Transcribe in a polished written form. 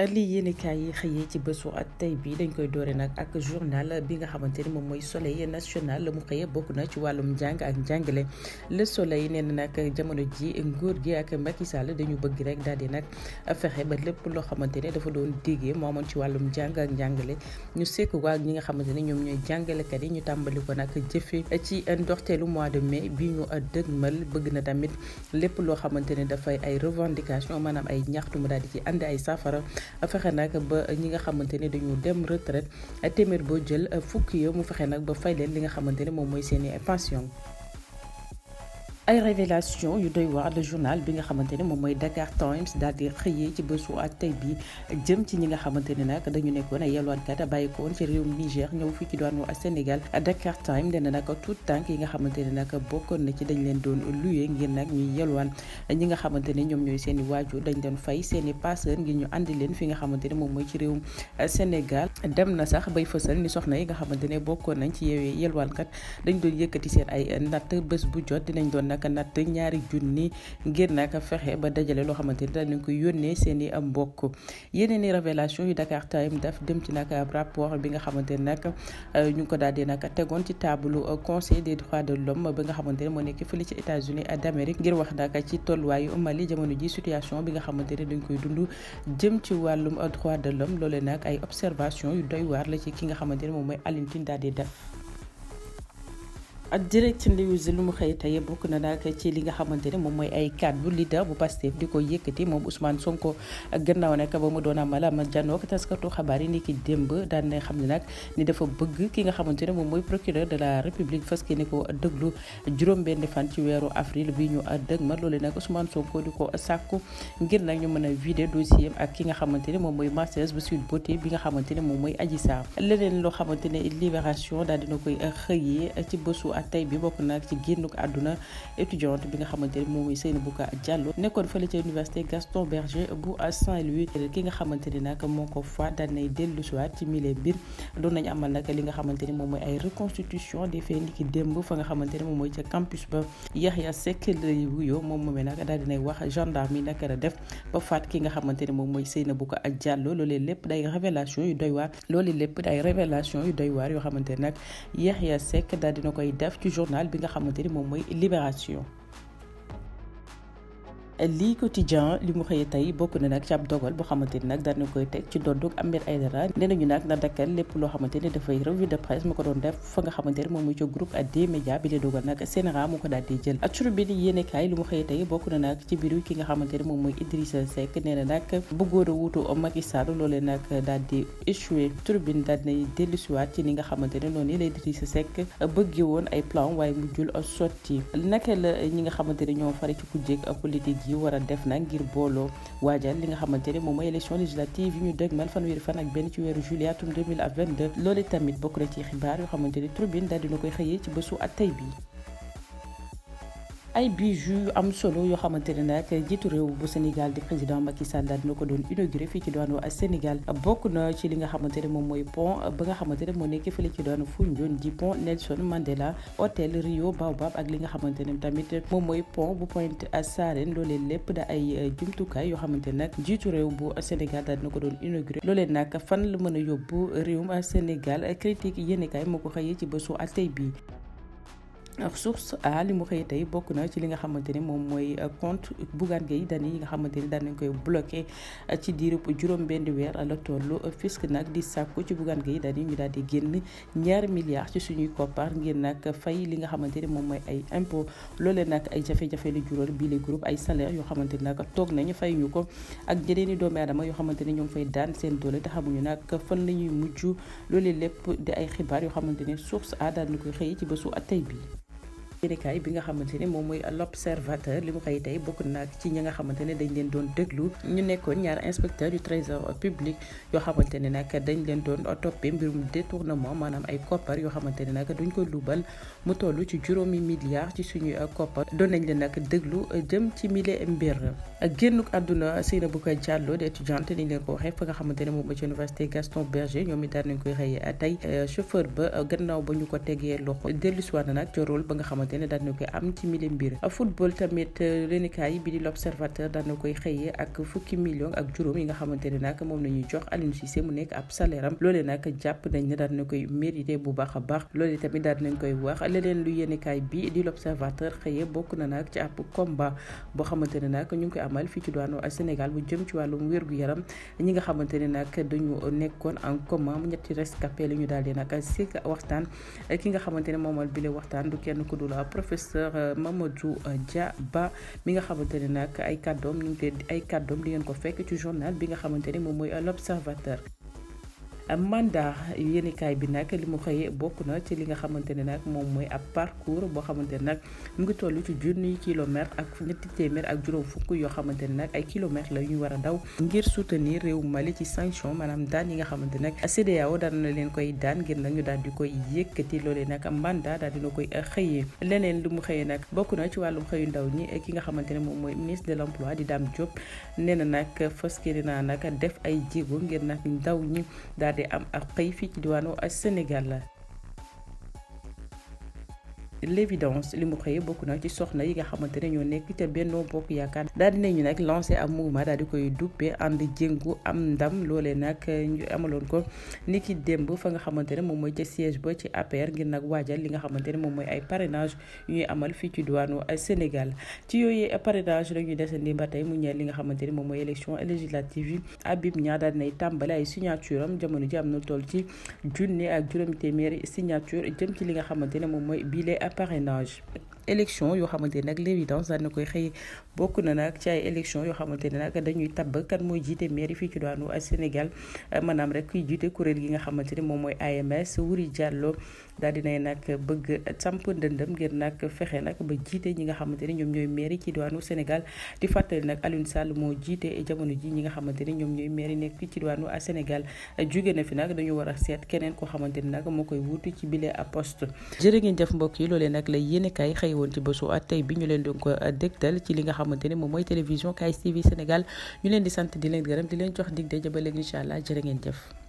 li yéenekaay yi xëyee ci bésu tey bi dañ koy doore nag ak journal bi nga xamante ni moom mooy soleil national la mu xëyee bokk na ci wàllum njàng ak njàngale. Le soleil nee na nag jamono ji nguur gi ak Macky Sall dañu bëgg rek daal di nag fexe ba lépp loo xamante ne dafa doon diggee moo amoon ci wàllum njàng ak njàngale ñu sekk ko ak ñi nga xamante ne ñoom ñooy jàngalekat yi ñu tàmbali ko nag jëfe ci ndorteelu mois de mai bi ñu dëgmal. bëgg na tamit lépp loo xamante ne dafay ay revendication maanaam ay ñaxtu mu daal di ci andi ay saafara. fexe nag ba ñi nga xamante ne dañu dem retraite téeméer boo jël fukki yo mu fexe nag ba fay leen li nga xamante ne moom mooy seeni pension. ay révélation yu doy waar le journal bi nga xamante ne moom mooy Dakar Times daal di xëyee ci bésu ak tey bi jëm ci ñi nga xamante ne nag dañu nekkoon ay yalwaankat bàyyi ko woon ci réewum Niger ñëw fii ci diwaanu Sénégal. Dakar Times nee na nag tout tànk yi nga xamante ne nag bokkoon na ci dañ leen doon luye ngir nag ñuy yalwaan ñi nga xamante ne ñoom ñooy seen i waajur dañ doon fay seen i passeur ngir ñu andi leen fi nga xamante ne moom mooy ci réewum Sénégal. dem na sax bay fësal ni soxna yi nga xamante ne bokkoon nañ ci yeewee yalwaankat dañ doon yëkkati seen ay natt bés bu jot dinañ doon naka natt ñaari junni ngir nag fexe ba dajale loo xamante ni dañ ko yónnee seen i mbokk. yeneen i révélation yu Dakar Time daf dem ci nag rapport bi nga xamante ne nag ñu ngi ko daal di nag tegoon ci table conseil des droits de l'homme bi nga xamante ne moo nekk fële ci États-Unis d'Amérique ngir wax nag ci tolluwaayu Mali jamono ji situation bi nga xamante ne dañ koy dund jëm ci wàllum droit de l'homme loolee nag ay observation yu doy waar la ci ki nga xamante ne moom mooy Alioune Tine daal di def. ak direct news lu mu xëy tey bokk na nag ci li nga xamante ne moom mooy ay kàddu leader bu Pastef di ko yëkkati moom Ousmane Sonko gannaaw nag ba mu doon amal janook taskatu xabaar yi ni ki démb daan na xam ne nag ni dafa bëgg ki nga xamante ne moom mooy procureur de la république fas yéene ko déglu juróom-benn fan ci weeru avril bi ñu dëgmal loolu nag Ousmane Sonko di ko sàkku ngir nag ñu mën a vider dossier ak ki nga xamante ne moom mooy masseuse bu Sweet Beauté bi nga xamante ne moom mooy Adji Sarr. leneen loo xamante ne Libération daal dina koy xëyee ci bésu tey bi bokk nag ci génnuk àdduna étudiante bi nga xamante ne moom mooy Seynabou Diallo nekkoon fële ca université Gaston Berger bu Saint-Louis. ki nga xamante ne nag moo ko faat daan nay dellu si waat ci mille mbir doon nañu amal nag li nga xamante ne moom mooy ay reconstitution des faits niki démb fa nga xamante ne moom mooy ca campus ba Yahya Seck lay wuyoo moom moomee nag daal dinay wax gendarme yi naka la def ba faat ki nga xamante ne moom mooy Seynabou Diallo loolee lépp day révélation yu doy waar yoo xamante ne nag Yahya Seck daal dina koy def ci journal bi nga xamante ni moom mooy Libération. lii quotidien li mu xëyee tey bokk na nag ci ab dogal boo xamante ni nag daan na koy teg ci doddug Ahmed Aïdara nee nañu nag na dakkal lépp loo xamante ni dafay revue de presse mu ko doon def fa nga xamante ni moom mooy ci groupe des médias bi la dogal nag Sénégal mu ko daal di jël. Tribune yéenekaay li mu xëyee tey bokk na nag ci biiru ki nga xamante ni moom mooy Idrissa Seck nee na nag bëggoon a wuutu Macky Sall loolee nag daal di échoué. Tribune daal di dellusiwaat ci ni nga xamante ne noonu la Idrissa Seck bëggee woon ay plan waaye mujjul sotti naka la ñi nga xamante ne ñoo fari ci kujjeeg politique yi war a def nag ngir booloo waajal li nga xamante ne moom mooy élection législative yi ñu dëgmal fanweeri fan ak benn ci weeru juillet atum 2022 loolu tamit bokk na ci xibaar yoo xamante ne Tribune daal dina koy xëyee ci bésu tey bi. ay bijoux yu am solo yoo xamante ne nag jiitu réew bu Sénégal di président Macky Sall daal dina ko doon inauguré fii ci diwaanu Sénégal bokk na ci li nga xamante ne moom mooy pont ba nga xamante ne moo nekk fële ci diwaanu Foundiougne di pont Nelson Mandela hôtel Rio Baobab ak li nga xamante ne tamit moom mooy pont bu Pointe Sarène loolee lépp da ay jumtukaay yoo xamante ne nag jiitu réew bu Sénégal daal dina ko doon inauguré loolee nag fan la mën a yóbbu réewum Sénégal critique yéenekaay moo ko xëyee ci bésu tey bi. Source A li mu xëy tey bokk na ci li nga xamante ne moom mooy compte Bougane Gueye Dany yi nga xamante ni daan nañ koy bloqué ci diirub juróom-benn weer la tollu fisc nag di sàkku ci Bougane Gueye Dany ñu daal di génn ñaari milliards ci suñuy koppar ngir nag fay li nga xamante ne moom mooy ay impôt loolee nag ay jafe-jafe la juróol bii les groupe ay salaire yoo xamante ni nag toog nañu fay ñu ko ak jeneen i doomi aadama yoo xamante ne ñoo ngi fay daan seen doole te xamuñu nag fan la ñuy mujj loolee lépp di ay xibaar yoo xamante ne Source A daal na koy xëy ci bésu tey bi. yéenekaay bi nga xamante ne moom mooy l'observateur li mu xëy tey bokk na ci ñi nga xamante ne dañ leen doon déglu ñu nekkoon ñaar inspecteur du trésor public yoo xamante ne nag dañ leen doon toppee mbirum détournement maanaam ay koppar yoo xamante ne nag duñ ko luubal mu toll ci juróomi milliards ci suñuy koppar doon nañ leen nag déglu jëm ci mille mbir génnuk àdduna Seynabou Diallo di étudiante ni ñu leen ko waxee fa nga xamante ne moom ci université Gaston Berger ñoom it daan nañ koy xëy tey chauffeur ba gannaaw ba ñu ko tegee loxo dellusiwaat na nag ci rôle ba nga xamante xamante ne daan na koy am ci mille mbir. Football tamit yéenekaay bi di l'Observateur daan na koy xëyee ak fukki millions ak juróom yi nga xamante ne nag moom la ñuy jox Aliou Cissé mu nekk ab salaire am loolee nag jàpp nañ ne daan na koy mérité bu baax a baax loolee tamit daan nañ koy wax leneen lu yéenekaay bi di l'Observateur xëyee bokk na nag ci ab combat boo xamante ne nag ñu ngi koy amal fii ci diwaanu Sénégal bu jëm ci wàllum wér-gu-yaram ñi nga xamante ne nag dañu nekkoon en commun ñetti rescapé la ñu daal di nag si waxtaan ki nga xamante ne moomal bile waxtaan du kenn ku dul professeur Mamadou Dia Ba mi nga xamante ne nag ay kàddoom ñu ngi ay kàddoom di ngeen ko fekk ci journal bi nga xamante ne moom mooy l'Observateur. Mandat yéenekaay bi nag li mu xëyee bokk na ci li nga xamante ne nag moom mooy ab parcours boo xamante ne nag mu ngi toll ci junniy kilomètres ak ñetti téeméer ak juróom fukk yoo xamante ne nag ay kilomètres la ñu war a daw ngir soutenir réew Mali ci sanction maanaam daan yi nga xamante nag CEDEAO daan na leen koy daan ngir nag ñu daal di koy yëkkati loolee nag mandat daal dina koy xëyee leneen li mu xëyee nag bokk na ci wàllum xëyu ndaw ñi ki nga xamante ne moom mooy ministre de l'emploi di Dame Diop nee na nag fas yéene naa nag def ay jéego ngir nag ndaw ñi daal di am ak xëy fii ci diwaanu Sénégal. L'évidence li mu xëyee bokk na ci soxna yi nga xamante ne ñoo nekk ca Benno Bokk Yaakaar daal dinañu nag lancé am mouvement daal di koy duppee ànd jéngu am ndam loolee nag ñu amaloon ko niki démb fa nga xamante ne moom mooy ca siège ba ci APR ngir nag waajal li nga xamante ne moom mooy ay parrainage yu ñuy amal fii ci diwaanu Sénégal ci yooyu parrainage la ñuy desandi ba tey mu ñeel li nga xamante ne moom mooy élection législative yi Habib Niang daal dinay tàmbale ay signature am jamono ji am na toll ci junni ak juróomi téeméeri signature jëm ci li nga xamante ne moom mooy bile parrainage. Élection yoo xamante ne nag l'évidence daan na koy xëy bokk na nag ci ay élection yoo xamante ne nag dañuy tabb kan mooy jiite mairie fii ci daanu Sénégal maanaam rek kuy jiite kuréel gi nga xamante ne moom mooy AMS Wuri Diallo daal dinay nag bëgg samp ndëndëm ngir nag fexe nag ba jiite ñi nga xamante ne ñoom ñooy mairie ci diwaanu Sénégal di fàttali nag Aliou Sall moo jiite jamono ji ñi nga xamante ne ñoom ñooy mairie nekk fii ci diwaanu Sénégal jóge na fi nag dañu war a seet keneen koo xamante ne nag moo koy wuutu ci bile poste. Jërë ngeen jëf mbokk yi loolee nag la yéenekaay xëy woon ci bésu tey bi ñu leen doon ko dégtal ci li nga xamante ne moom mooy télévision KS TV Sénégal ñu leen di sant di leen gërëm di leen jox dig daje ba léegi incha allah jërë ngeen jëf.